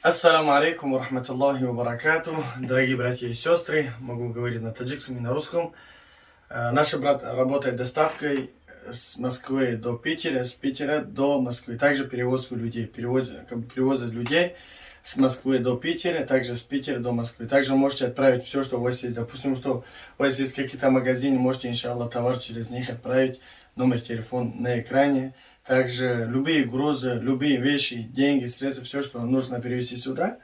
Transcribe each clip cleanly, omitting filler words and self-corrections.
Ассаламу алейкум ва рахматуллахи ва баракату. Дорогие братья и сестры, могу говорить на таджикском и на русском. Наш брат работает доставкой с Москвы до Питера, с Питера до Москвы. Также перевозку людей, перевозит, как бы привозит людей с Москвы до Питера, также с Питера до Москвы. Также можете отправить все, что у вас есть. Допустим, что у вас есть какие-то магазины, можете, иншаллах, товар через них отправить. Номер телефона на экране. Также любые грузы, любые вещи, деньги, средства, все, что нужно перевести сюда.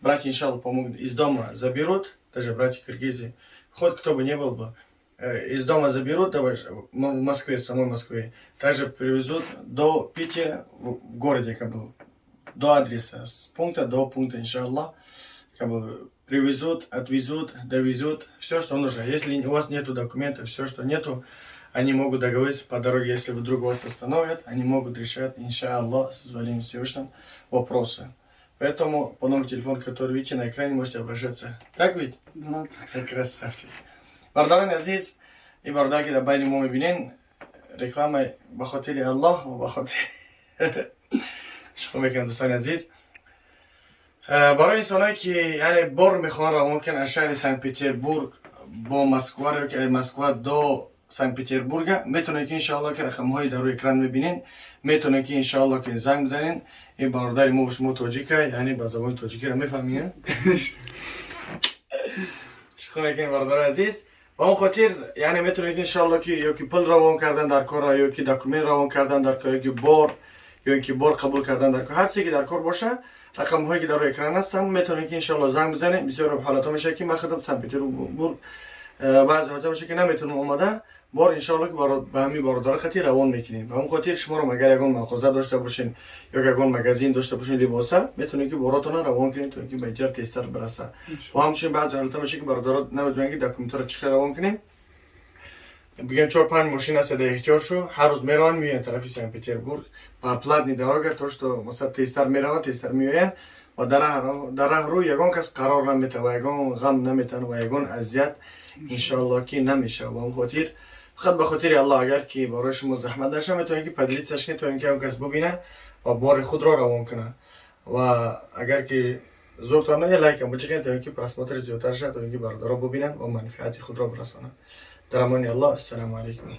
Братья, иншаллах, помогут. Из дома заберут, даже братья киргизы, хоть кто бы ни был бы, из дома заберут, давай, в Москве, в самой Москве, также привезут до Питера, в городе, как бы, до адреса, с пункта до пункта, иншаллах, как бы, привезут, отвезут, довезут, все, что нужно. Если у вас нету документов, все, что нету, они могут договориться по дороге, если вдруг вас остановят, они могут решать, иншаллах, с позволением Всевышнего, вопросы. Поэтому по номеру телефона, который видите на экране, можете обращаться. Так ведь? Да, так. Красавчик. Бародарони азиз, и бародар, ки дар байни мо мебинен, реклама ба хотири Аллоҳ ва ба хотири шумо мекунам, дӯстони азиз. Барои инсоное, ки яъне бор мехоҳанд равон кунанд аз шаҳри Санкт Петербург бо Москва ё ки аз Москва до Санкт Петербурга, метавонед, ки иншоалло, ки рақамҳои дар рӯи экран мебинен, метавонед, ки иншоалло, ки занг бизанен. Ин бародари мо шумо тоҷика, яъне ба забони тоҷикиро мефаҳмӣ, шӯхӣ мекунем, бародари азиз. Ба он хотир, яъне метавонед, ки иншоалло, ки ё ки пул равон кардан дар кора, ё ки документ равон кардан дар кор, ё ки бор, ё ки бор қабул кардан дар кор, ҳар чизе ки дар кор боша, рақамҳое ки дар рӯи экран ҳастанд, метавонед, ки иншоалло, занг бизанед. Бисёр ҳолатҳо мешавад, ки ман худам Санкт Петербург, баъзе ҳолатҳо мешавад, ки наметавонам омада бор, иншоалло, ки ба ҳамин бародаро хати равон мекунем. Ба ҳамин хотир шуморо агар ягон мағоза дошта бошен ё ягон магазин дошта бошен либоса, метавонед, ки боротона равон кунед, то ин ки ба иҷар тезтар бираса. Ва ҳамчунин баъзе ҳолатҳо мешавад, ки бародаро наметавонанд, ки документҳоро чӣ хел равон кунем. Бигем, чор панҷ мошин аст дар эҳтиёр шу, ҳар рӯз мераванд, меоянд тарафи Санкт Петербург ба платный дорога, то что масалан тезтар мераванд, тезтар меоянд ва дар раҳ рӯ ягон кас қарор наметавад ва ягон ғам наметавад ва ягон азият, иншоалло, ки намешавад. Ба он хотир фақат ба хотири Аллоҳ, агар ки барои шумо заҳмат нашавад, метавонед, ки поделиться кунед, то ин ки ягон кас бубина ва бори худро равон кунад. Ва агар ки зуртон на, лайкам бичиқед, то ин ки просмотр зиёдтар шавад, то ин ки бародаро бубинанд ва манфиати худро бирасонанд. Дар амони Аллоҳ, ассалому алайкум.